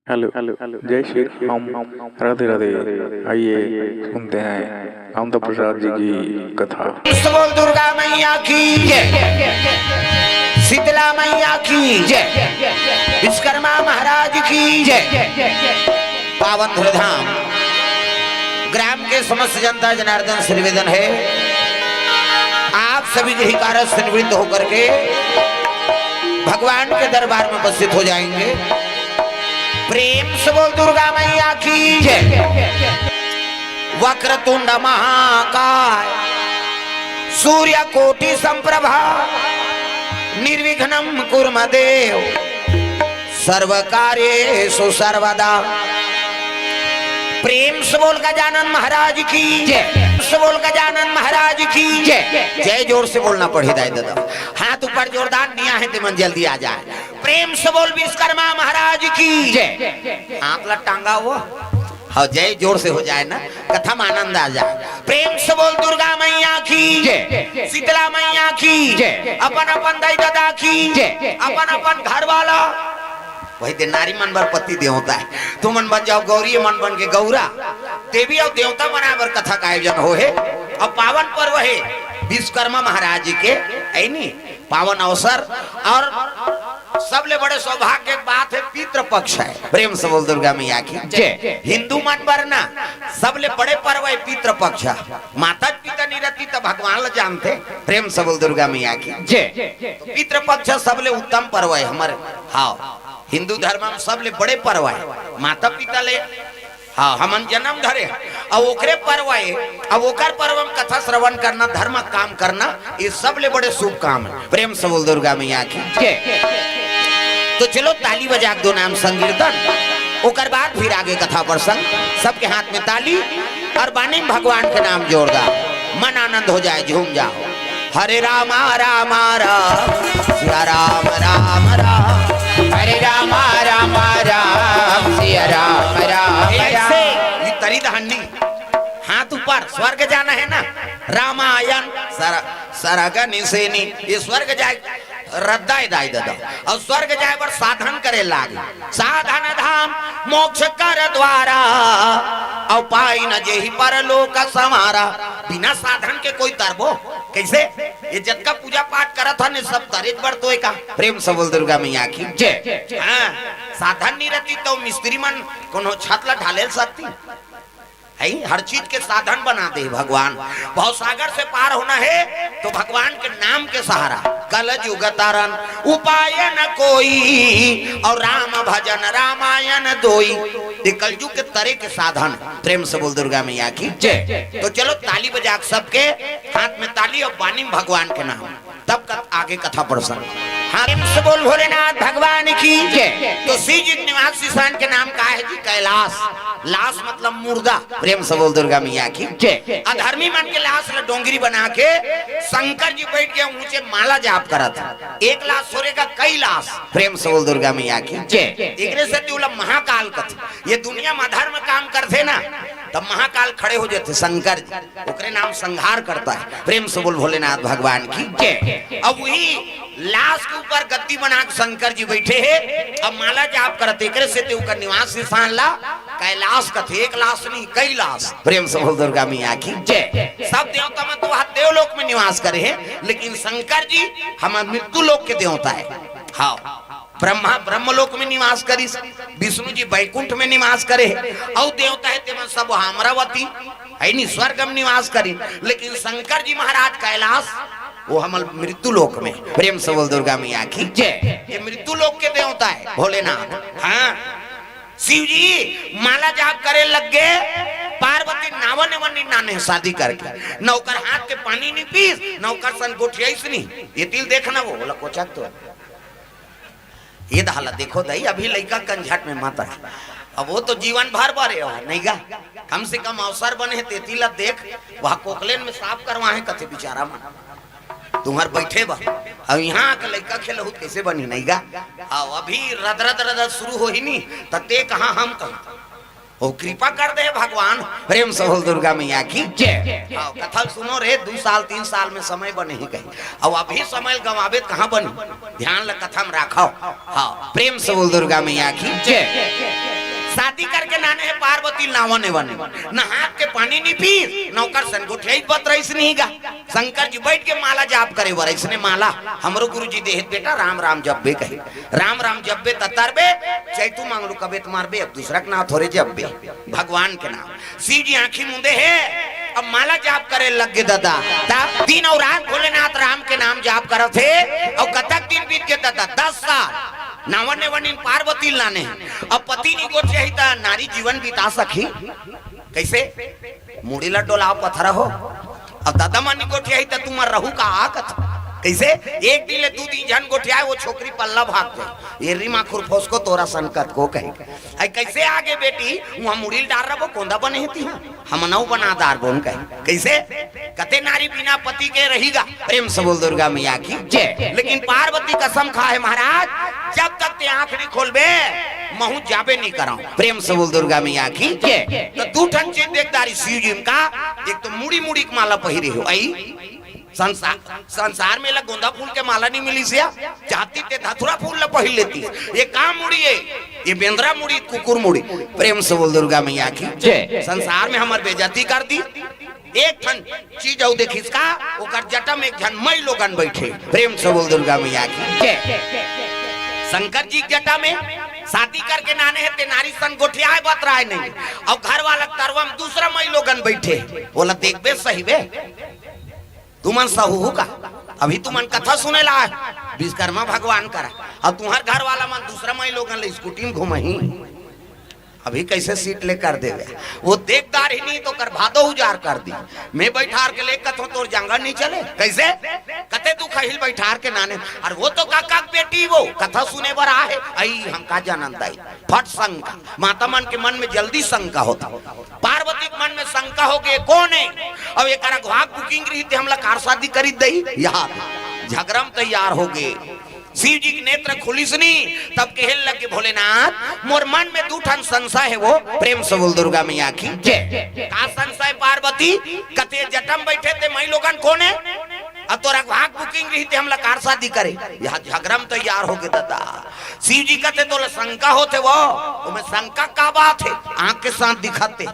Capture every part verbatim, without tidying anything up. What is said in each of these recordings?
Hello, जय श्री राम, राधे राधे। आइए, सुनते हैं कामता प्रसाद जी की कथा। बोल दुर्गा मैया की जय, शीतला मैया की जय, विश्वकर्मा महाराज की जय। पावन धुरधाम ग्राम के समस्त जनता जनार्दन से निवेदन है, आप सभी गृह कार्य से निवृत्त होकर के भगवान के दरबार में उपस्थित हो जाएंगे। प्रेम से बोल दुर्गा मैया की जय। वक्रतुंड महाकाय सूर्य कोटि संप्रभा निर्विघ्नम कुर्म देव सर्व कार्येषु सर्वदा। प्रेम से बोल गजानन महाराज की जय, प्रेम से बोल गजानन महाराज की जय। जय जोर से बोलना पड़ही दाई ददा, हाथ ऊपर जोरदार निया है, तेमन जल्दी आ जाए। प्रेम से बोल विश्वकर्मा महाराज की जय। हाथ ला टांगा वो, हाँ, जय जोर से हो जाए ना, कथा में आनंद आ जाए। प्रेम से बोल दुर्गा मैया की जय, शीतला मैया की जय। अपन अपन दाई ददा की जय, अपन अपन घर वाला, वही दे नारी मन बर पति देवता है, तुमन बन जाओ गौरी, मन बन के गौरा, देवी अउ देवता बनाए बर कथा का आयोजन हो हे। अब पावन पर्व है विश्वकर्मा महाराज जी के, है नी, पावन अवसर। और सबले बड़े सौभाग्य के बात है, पितृ पक्ष है। प्रेम से बोल दुर्गा मैया की जय। हिंदू मन बर ना सबले बड़े पर्व है पितृ पक्ष। माता पिता नहीं रहती तो भगवान ला जानते। प्रेम से बोल दुर्गा मैया की जय। तो पितृ पक्ष सबले उत्तम पर्व है हमारे। हाँ, हिंदू धर्म में सबले बड़े पर्व है माता पिता ले, हाँ, हमन जन्म धरे हन, अब ओकरे पर्व आए, अब ओकर पर्व में कथा श्रवण करना, धर्म काम करना, ये सबले बड़े शुभ काम है। प्रेम से बोल दुर्गा मैया की जय। तो चलो ताली बजा के दो नाम संकीर्तन, ओकर बाद फिर आगे कथा प्रसंग। सबके हाथ में ताली और बानी में भगवान के नाम जोरदार, मन आनंद हो जाए, झूम जाओ। हरे रामा रामा राम, सिया राम राम राम। हरे रामा रामा राम, सिया राम राम ऐसे राम। ये तरी दहन्नी, हाथ ऊपर, स्वर्ग जाना है ना, रामायण सर-, सरग निसेनी, ये स्वर्ग जाए रद्दा ए दाई ददा, और स्वर्ग जाए बर साधन करे लागे। साधन धाम मोक्ष कर द्वारा, और पाई न जेहि परलोक संवारा। बिना साधन के कोई तरबो कैसे? ये जतका पूजा पाठ करत हन, ये सब तरेज बर तो एका। प्रेम से बोल दुर्गा मैया की जय। हाँ, साधन नहीं रहती तो मिस्त्री मन कोनो छत ला ढाले सकती है? हर चीज के साधन बना दे भगवान। भवसागर से पार होना है तो भगवान के नाम के सहारा। कल युग तरन उपाय न कोई, और राम भजन रामायण दोई। ये कलयुग के तरे के साधन। प्रेम से बोल दुर्गा मैया की जय। तो चलो ताली बजा के सबके हाथ में ताली और बानी में भगवान के नाम, तब कथ-, आगे कथा प्रसंग। हाँ, प्रेम से बोल भोलेनाथ भगवान की जय। तो शिव जी के निवास स्थान के नाम का है जी? कैलाश। लाश मतलब मुर्दा। प्रेम से बोल दुर्गा मैया की जय। अधर्मी मन के लाश ला डोंगरी बना के शंकर जी बैठ के ऊंचे माला जाप करत है। एक लाश छोड़ेगा कई लाश। प्रेम से बोल दुर्गा मैया की जय। एकरे से ओला महाकाल कथे। ये दुनिया में अधर्म काम करथे ना, तब महाकाल खड़े हो जाते शंकर जी, ओकरे नाम संहार करता है। प्रेम से बोल भोलेनाथ भगवान की जय। अब वही लाश के ऊपर गद्दी बना के शंकर जी बैठे हैं, अब माला जाप करते, एकरे से ते ओकर निवास स्थान ला कैलाश कथे। एक लाश नहीं, कई लाश। प्रेम से बोल दुर्गा मैया की जय। सब देवता मन तो वहाँ देवलोक में निवास करे हैं, लेकिन शंकर जी हमारे मृत्यु लोक के देवता है। हाँ, ब्रह्मा ब्रह्मलोक में निवास करिस, विष्णु जी बैकुंठ में निवास करे, अउ देवता है तेमन सब अमरावती है नी, स्वर्ग में निवास करिन, लेकिन शंकर जी महाराज कैलाश, वो हमर मृत्यु लोक में। प्रेम से बोल दुर्गा मैया की जय। ये मृत्यु लोक के देवता है भोलेनाथ। हाँ, शिव जी माला जाप करे लग गए, पार्वती नावन वन्नी नाने शादी करके, न ओकर हाथ के पानी नहीं पीस, न ओकर सन गोठियाईस नहीं। ये तिल देखना वो, बोला कोचक तो ये दहाला देखो दई, अभी लइका कंझट में मत रह। अब वो तो जीवन भर बरे हो, नहीं गा? कम से कम अवसर बने हे, तेती ला देख, वह कोकलेन में साफ करवा है, कथे बेचारा मन। तुम्हार बैठे बा, अब यहाँ आके लइका खेलहु, कैसे बनी, नहीं गा? अब अभी रद रद रद शुरू हो ही नहीं, त ते कहाँ, हम कहाँ? वो कृपा कर दे भगवान। प्रेम से बोल दुर्गा मैया की जय। हाँ, कथा सुनो रे, दू साल तीन साल में समय बने ही कहीं, अब अभी समय गंवाबे त कहाँ बनी? ध्यान ल कथा में राखो। हाँ, प्रेम से बोल दुर्गा मैया की जय। करके नाने हे पार्वती ल नावा नेवा नइ बने। न हाथ के पानी नइ पीस, न ओकर संग गोठियाई बत रहिस नहीं गा। शंकर जी बइठ के माला जाप करे बर, अइसने माला हमरो गुरु जी देहे त बेटा, राम राम जपबे कहे। राम राम जपबे त तरबे, चैतू मांगलू कबे त मरबे, अब दूसरा के नाव थोरे जपबे, भगवान के नाव। शिव जी आंखी मूंदे हे, अब माला जाप करे लग गे ददा। त दिन अउ रात भोलेनाथ राम के नाम जाप करत हे। अउ कतक दिन बीत गे ददा? दस साल। नावा नेवा नइ पार्वती ल नाने हे। अब पति नइ गोठियाही त नारी जीवन बिता सकही कइसे? मुड़ी ल डोलाव पथरा हो। अब ददा मन नइ गोठियाही त तुमन रहू का आकत? कइसे? एक दिन ले दू दिन झन गोठियाय, वो छोकरी पल्ला भाग जाय। ये रीमा खुरफोस को तोरा सन कतको कहे। अई कइसे आगे बेटी, उहां मुड़ी ल डार रबो, कोंदा बने हे तिहां, हमनऊ बना दार बोन कहे। कइसे? कते नारी बिना पति के रही गा। प्रेम से बोल दुर्गा मैया की जय। लेकिन पार्वती कसम खाहे महाराज, जब तक ते आंख नइ खोलबे, महूं जाबे नइ करंव। प्रेम से बोल दुर्गा मैया की जय। त दू ठन चीज देख डारिस शिव जी म का, एक तो मुड़ी मुड़ी के माला पहिरे हो, अई संसार, संसार में ला गोंदा फूल के माला नइ मिलिस या, चाहती ते धतुरा फूल ला पहिर लेतिस। ये का मुड़ी हे? ये बेंदरा मुड़ी, कुकुर मुड़ी। प्रेम से बोल दुर्गा मैया की जय। संसार में हमर बेइज्जती कर दिस। एक ठन चीज अउ देखिस का, ओकर जटा में एक झन मई लोगन बइठे। प्रेम से बोल दुर्गा मैया की जय। शंकर जी के जटा में शादी करके नाने हे ते नारी सन गोठियाय बतराय नइ, अउ घर वाला तरवा म दूसरा मई लोगन बइठे। ओला देखबे सहिबे? तुमन सहू का? अभी तुमन कथा सुने ला आय, विश्वकर्मा भगवान करा, अउ तुंहर घर वाला मन दूसरा मई लोगन ले स्कूटी म घुमही। अभी कइसे सीट ले कर देवे, वो देख डारही नहीं त ओकर भादो उजार कर दिस। मैं बइठार के ले कथों तोर जांगर नइ चले, कइसे? कते दुख अहिल बइठार के नाने, अरे वो तो काका के बेटी, वो कथा सुने बर आहे, अई हम का जानन दाई। फट शंका, माता मन के मन में जल्दी शंका होथे। पार्वती के मन में शंका होगे, कोन हे? अब एकर अगवा के booking रहिते हमला कार शादी करी दई, इहां झगरा म तैयार होगे। शिव जी के नेत्र खुलिस नी, तब कहे लगे, भोलेनाथ, मोर मन में दू ठन संशय हे वो। प्रेम से बोल दुर्गा मैया की जय। का संशय पार्वती? कथे जटा म बइठे ते मई लोगन कोन हे? अउ तोर अगवा के booking रहिते हमला कार शादी करे, इहां झगरा म तैयार होगे ददा। शिव जी कथे तोला शंका होथे वो, ओमे शंका का बात हे? आंख के साथ दिखथे।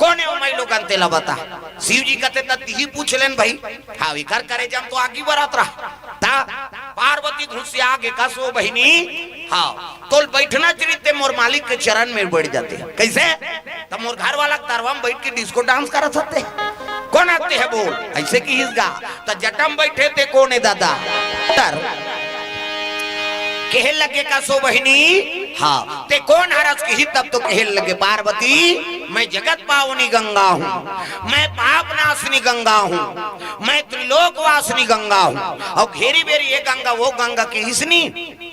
कोन हे ओ मई लोगन तेला बता। शिव जी कथे त तिही पूछ लेन भई। हां, एकर करेजा म तो आगी बरत रहा। त पार्वती घुसिया गे कस ओ बहिनी। हां, तोल बइठना चाहिए ते मोर मालिक के चरण में बइठ जाते। कइसे? त मोर घर वाला के तरवा म बइठ के disco dance करत हते। कोन आते हे बोल? अइसे किहिस गा। त जटा म बइठे ते कोन हे ददा? तर कहे लगे कस ओ बहिनी, हां, ते कोन हरस किहिस? तब तो कहे लगे पार्वती, मैं जगत पावनी गंगा हूं, मैं पाप नाशनी गंगा हूं, मैं त्रिलोक वासिनी गंगा हूं। अउ घेरी बेरी ये गंगा वो गंगा किहिस नी,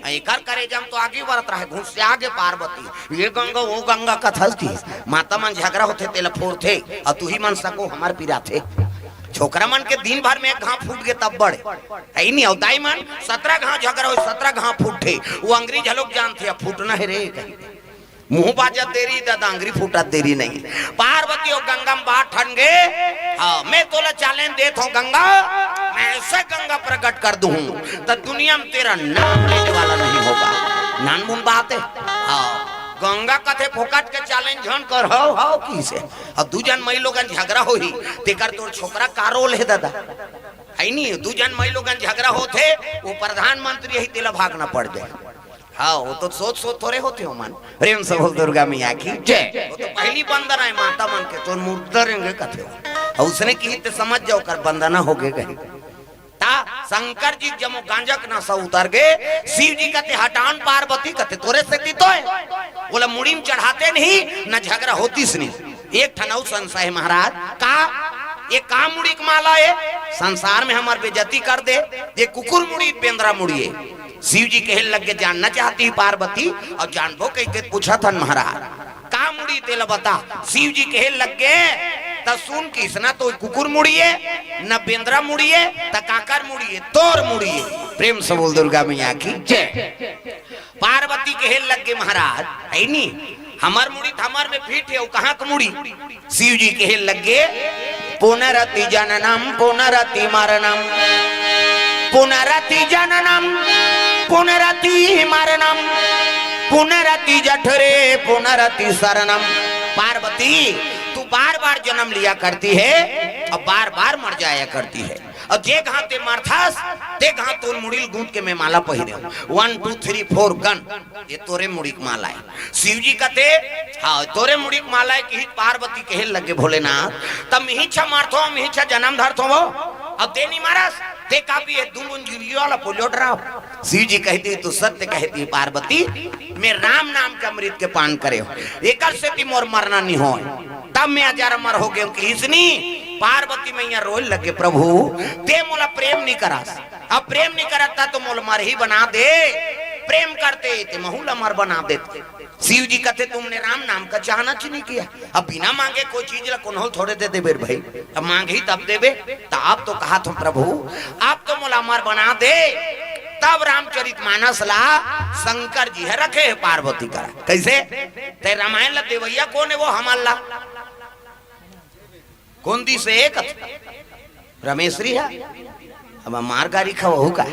एकर करेजा म तो आगी बरत रहा, घुसिया गे पार्वती। ये गंगा वो गंगा कथस किहिस। माता मन झगरा होथे तेला फोरथे, अउ तुही मन सको हमर पिराथे। छोकरा मन के दिन भर में एक घांव फूट गे तब बड़े। हे नी, अउ दाई मन सतरा घांव झगरा होय, सतरा घांव फूटथे। वो अंगरी घलोक जानथे, अब फूटना हे रे कहि। मुंह बाजत देरी ददा, अंगरी फूटत देरी नहीं। पार्वती अउ गंगा म बात ठन गे। हां, मैं तोला challenge देत हंव गंगा, मैं अइसे गंगा प्रकट कर दूं त दुनिया म तेरा नाम लेने वाला नहीं होगा। नानमुन बात हे। हां, गंगा कथे फोकट के challenge झन कर, हव, हव, किहिसे? अब दू झन मई लोगन झगरा होही, तेकर तोर छोकरा का role हे ददा? हे नी, दू झन मई लोगन झगरा होथे, वो प्रधानमंत्री अही तेला भागना पड़ जाय। हां, वो तो सोच सोच थोरे होथे ओमन। प्रेम से बोल दुर्गा मैया की जय। वो तो पहली बंदना हे माता मन के, तोर मुर्दा रेंगे कथे। अउ उसने किहिस ते समझ जा ओकर बंदना होगे कहि। त शंकर जी के जमो गांजा के नशा उतर गे। शिव जी कथे हटान पार्वती कथे तोरे सेती तो हे। ओला मुड़ी म चढ़ाते नहीं, न झगरा होतिस नहीं। एक ठन अउ संशय हे महाराज, का ये का मुड़ी के माला हे? संसार में हमर बेइज्जती कर दे। ये कुकुर मुड़ी, बेंदरा मुड़ी हे। शिव जी कहे लग गे, जानना चाहती है पार्वती? अउ जानबो कहिके पूछत हन महाराज, का मुड़ी तेला बता। शिव जी कहे लग गे, त सुन किहिस ना, तो कुकुर मुड़ी हे, न बेंदरा मुड़ी हे, त काकर मुड़ी हे? तोर मुड़ी हे। प्रेम से बोल दुर्गा मैया की जय। पार्वती कहे लग गे, महाराज, हे नी, हमर मुड़ी त हमर में फिट हे, अउ कहां के मुड़ी? शिव जी कहे लग गे, पुनरति जननम पुनरति मरणम, पुनरति जननम पुनरति मरणम। पुनरति जठरे पुनरति शरणम। पार्वती, तू बार बार जन्म लिया करती है और बार बार मर जाया करती है, और जे घांव ते मरथस ते घांव तोर मुड़ी ल गूंथ के मैं माला पहिरे हूं। वन टू थ्री फोर गन, ये तोरे मुड़ी के माला है। शिव जी कथे, हाँ, तोरे मुड़ी के माला है। कि पार्वती कहे लगे भोलेनाथ, तब मिही छा मरथो, मिही छा जन्म धरथो वो, अब ते नहीं मरस, ते का भी ये दू बुन जुरियो वाला पोलियो डराव। शिव जी कहती, तू सत्य कहती पार्वती, मैं राम नाम के अमृत के पान करे हो, एकर सेती मोर मरना नहीं हो, तब मैं अजर अमर हो गए। किसनी पार्वती मैया रोए लगे, प्रभु, ते मोला प्रेम नहीं करस, अब प्रेम नहीं करता तो मोला मर ही बना दे, प्रेम करते ते महू ल अमर बना देते। शिव जी कहते, तुमने राम नाम का चाहना च नहीं किया। अब बिना मांगे कोई चीज ला कोनो ल थोड़े दे देबे रे भाई, अब मांगही तब देबे। तो आप तो कहा था, प्रभु, आप तो मोला अमर बना दे। तब रामचरित मानस ला शंकर जी है रखे है पार्वती करा। कैसे? ते रामायण ला देवैया कौन है वो हमर ला? कौन दिस एक रमेश्वरी है? अब मार गारी खवहू का?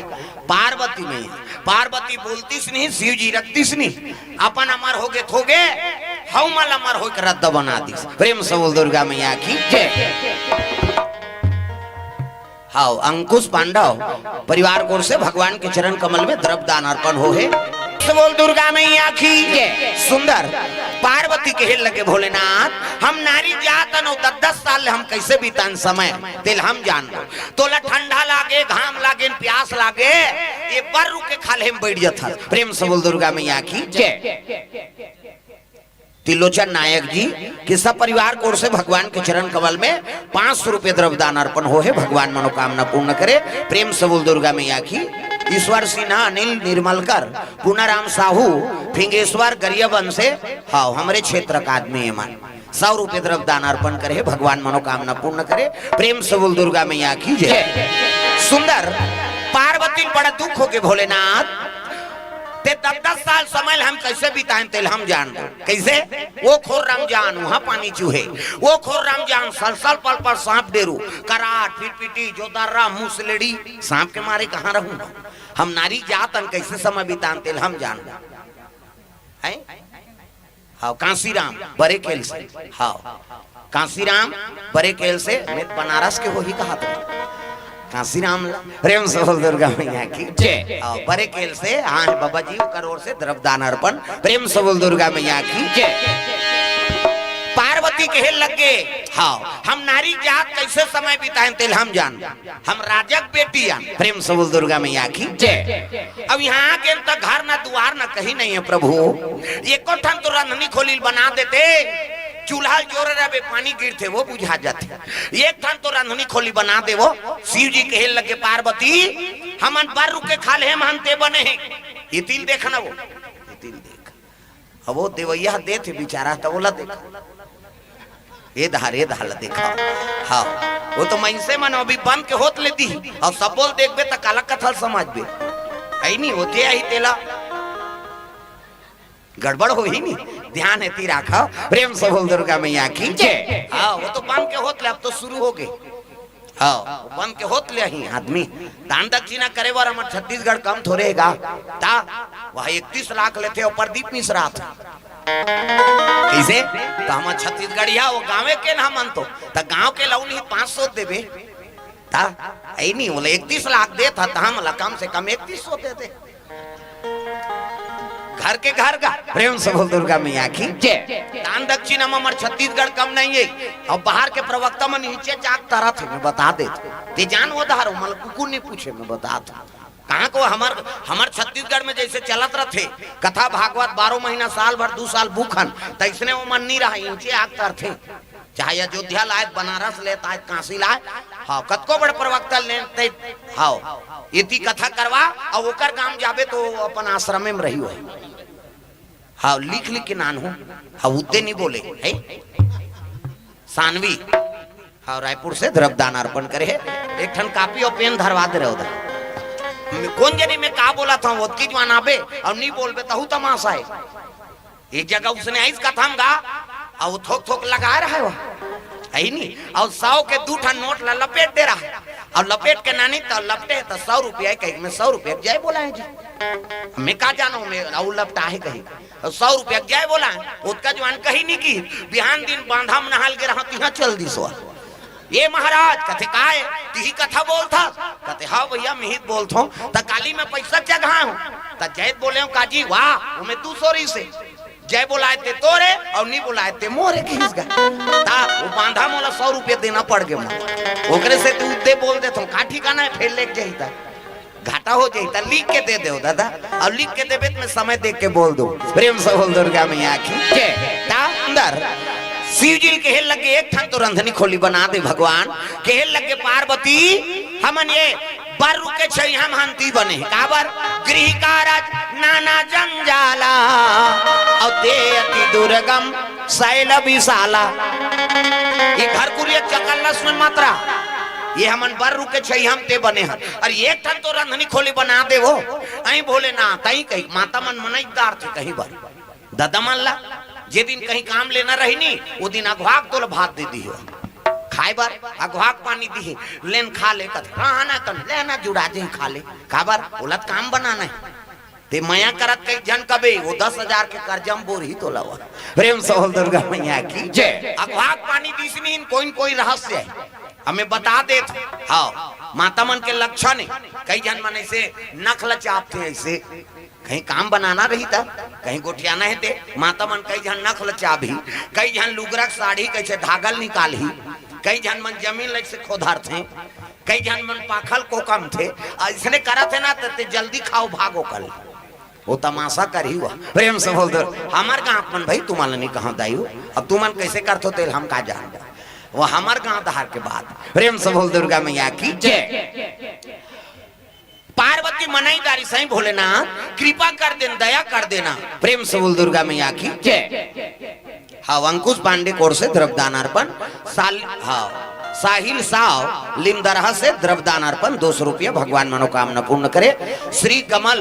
पार्वती मैया, पार्वती बोलतीस नहीं, शिव जी रखतीस नहीं, अपन अमर हो गे थोगे, हऊ मल अमर हो के रद्द बना दीस। प्रेम से बोल दुर्गा मैया की जय। हाव, अंकुश पांडव परिवार कोर से भगवान के चरण कमल में द्रव्य दान अर्पण हो हे। से बोल दुर्गा मैया की जय। सुंदर पार्वती कहे लगे, भोलेनाथ, हम नारी जात अन दस दस साल ले हम कैसे बितान समय, तेल हम जान लो। तोला ठंडा लागे, घाम लागे, प्यास लागे, ये बर रुक के खाल्हे में बैठ जात हस। प्रेम से बोल दुर्गा मैया की जय। त्रिलोचन नायक जी के सब परिवार कोर से भगवान के चरण कमल में पाँच सौ रुपये द्रव्य दान अर्पण हो हे। भगवान मनोकामना पूर्ण करे। प्रेम से बोल दुर्गा मैया की। ईश्वर सिन्हा, अनिल निर्मलकर, पुनाराम साहू, फिंगेश्वर गरियाबंद से, हाव, हमरे क्षेत्र का आदमी है मन। सौ रुपये द्रव्य दान अर्पण करे हे, भगवान मनोकामना पूर्ण करे। प्रेम से बोल दुर्गा मैया की जय। सुंदर पार्वती बड़ा दुख हो के, भोलेनाथ, ते दस दस साल समय हम कैसे बिताएं, तेल हम जान दो। कैसे? वो खोर रमजान, वहाँ पानी चूहे। वो खोर रमजान, सलसल पल पर सांप डेरू, कराट, फिरपिटी, जोदर्रा, मुसलेड़ी, सांप के मारे कहाँ रहूं? हम नारी जातन कैसे समय बितान, तेल हम जान दो। हैं? हाव, कांसीराम बरेकेल से। हाव, कांसीराम बरेकेल से, मैं बनारस के होही कहा था। कांसीराम ला प्रेम से बोल दुर्गा मैया की जय। हाव, बरेकेल से, हाँ, है बाबा जी, ओकर ओर से द्रव्य दान अर्पण। प्रेम से बोल दुर्गा मैया की जय। पार्वती कहे लगे, हाव, हम नारी जात कैसे समय बिताएं, तेल हम जान। हम राजा के बेटी आन। प्रेम से बोल दुर्गा मैया की जय। अब यहाँ आके तो घर ना दुआर ना कहीं नहीं है प्रभु। एको ठन तो रंधनी खोली बना देते, चूल्हा जोरे रहबे, पानी गिरथे, वो बुझा जाथे। एक ठन तो रंधनी खोली बना देवो। शिव जी कहे लगे, पार्वती, हमन बर रुक के खाल्हे महन ते बने हैं। ये तिल देखना वो, ये तिल देख। अब वो देवैया देथे बिचारा, त ओला देखा। ए धार, ए धार ला देखा। हाँ, वो तो मनसे मन अभी बंद के होत ले दी, अउ सब बोल देखबे त काला कथल समझबे। अई नहीं होथे, अही तेला गड़बड़ होही नहीं। ध्यान एती राखा। प्रेम से बोल दुर्गा मैया की जय। हाँ, वो तो बंद के होत ले, अब तो शुरू हो गए। हाँ, बन के होत ले ही आदमी। दान दक्षिणा करे बर हमर छत्तीसगढ़ कम थोरे हे गा। ता, वह इकतीस लाख लेथे अउ प्रदीप मिश्रा थे। कइसे? त हमर छत्तीसगढ़िया वो गाँवे के न हमन तो। त गाँव के लउन ही पाँच सौ देबे। ता, अई नहीं, बोले इकतीस लाख देत ह, त हमला कम से कम इकतीस सौ दे दे। घर के घर गा। प्रेम से बोल दुर्गा मैया की जय। दान दक्षिणा में हमर छत्तीसगढ़ कम नहीं है। अउ बाहर के प्रवक्ता मन नीचे जाग तरत हे, मैं बता दे। ते जान वो धारो, मल कुकुर नहीं पूछे, मैं बता दे। कहाँ को हमर, हमर छत्तीसगढ़ में जैसे चलत रथे, कथा भागवत बारह महीना, साल भर, दू साल भूखन, तैसने वो मन नहीं रहा, नीचे आग तरथे। चाहे अयोध्या लाए, बनारस ले, ताए काशी लाए, हाँ, कतको बड़ प्रवक्ता ले, ते, हाँ, इति कथा करवा, अउ ओकर गांव जाबे तो अपन आश्रम में रही हो। हाँ, लिख लिख के नान हो, हाँ, उद्दे नहीं बोले, है? सानवी, हाँ, रायपुर से द्रव्य दान अर्पण करे हे, एक ठन कापी अउ पेन धरवा दे रहे उधर। मैं, कौन जनी मैं का बोला था, ओतकी जुआन आबे, अउ नहीं बोलबे, तहू तमाशा है। एक जगह उसने आइस कथम गा, अउ थोक थोक लगा रहा है वो। है नहीं? अउ सौ के दू ठन नोट ला लपेट दे रहा है। अउ लपेट के नानी त लपटे त सौ रुपया कही, मैं सौ रुपया के जय बोलाए जी। मैं का जानो, मैं अउ लपटा है कही। अउ सौ रुपया के जय बोलाए, ओतका जुवान कही नहीं कि बिहान दिन बांधा म नहाल गे रहा, तिहा चल दिस। ये महाराज कथे, "काय तिही कथा बोलथस?" कथे, "हाँ भैया, मिहित बोलथों।" "त काली मैं पैसा चघाए हूँ।" त जय बोले हूँ, "काजी वाह, ओमे दू सौ रहिसे।" जय बोलाए ते तोरे अउ नी बोलाए ते मोरे, किहिस गा। ता वो बांधा मोला सौ रुपया देना पड़ गे मोला। ओकरे से तू दे बोल देथों, का ठिकाना है, फेर लेके जाही ता। घाटा हो जाही ता, लिख के दे देव दादा। अउ लिख के देबे त मैं समय देख के बोल दूं। प्रेम से बोल दुर्गा मैया की जय। ता अंदर शिव जी ल कहे लगे, "एक ठन तो रंधनी खोली बना दे भगवान।" कहे लगे पार्वती, हमन ये बर रुख के छइहां म हंती बने हे। काबर? गृह कारज नाना जंजाला, अउ ते अति दुर्गम सैल विशाला। ये घर कुरिया चकल्लस में मत रह, ये हमन बर रुख के छइहां म ते बने हन। अरे एक ठन तो रंधनी खोली बना दे वो। अई भोलेनाथ, अई कही, माता मन मनई डारथे कहीं बर। ददा मन ला, जे दिन कहीं काम लेना रही नी, वो दिन अघवा के तोला भात दे दिही। खाए बर अघवा के पानी दिही, लेन खा ले, कथे, "हाँ, ना कन, ले ना जुड़ा जे खा ले।" काबर? ओला त काम बनाना हे। ते मया करत कई झन कबे, वो दस हजार के कर्जा म बोरही तोला वो। प्रेम से बोल दुर्गा मैया की जय। अघवा के पानी दिस नी, कोई न कोई रहस्य हे। हमें बता देत, हाँ, माता मन के लक्षण हे। कई झन मन ऐसे नख ल चापथे ऐसे, कहीं काम बनाना रही त, कहीं गोठियाना हे ते, माता मन कई झन नख ल चाबही, कई झन लुगरा के साड़ी कइसे धागा ल निकालही, कई झन मन जमीन ल अइसे खोधरथे, कई झन मन पाखल कोकमथे, अइसने करत हे ना त ते जल्दी खाव भागो कल। वो तमाशा करही वो। प्रेम से बोल दो, हमर गांव के मन भाई, तुमन ल नी कहंव दाई हो, अब तुमन कइसे करथो तेल हम का जानबो, वो हमर गांव धार के बात। प्रेम से बोल दुर्गा मैया की जय। पार्वती मनई डारिस, "हे भोलेनाथ, कृपा कर देना, दया कर देना।" प्रेम से बोल दुर्गा मैया की जय। हाँ, अंकुश पांडे कोर से द्रव्य दान अर्पण, साल-, हाँ, साहिल साव लिमदरहा से द्रव्य दान अर्पण, दो सौ रुपया, भगवान मनोकामना पूर्ण करे। श्री कमल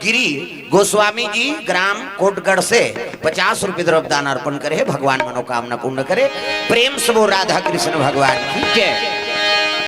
गिरी गोस्वामी जी ग्राम कोटगढ़ से पचास रुपये द्रव्य दान अर्पण करे हे, भगवान मनोकामना पूर्ण करे। प्रेम से बोल राधा कृष्ण भगवान की जय।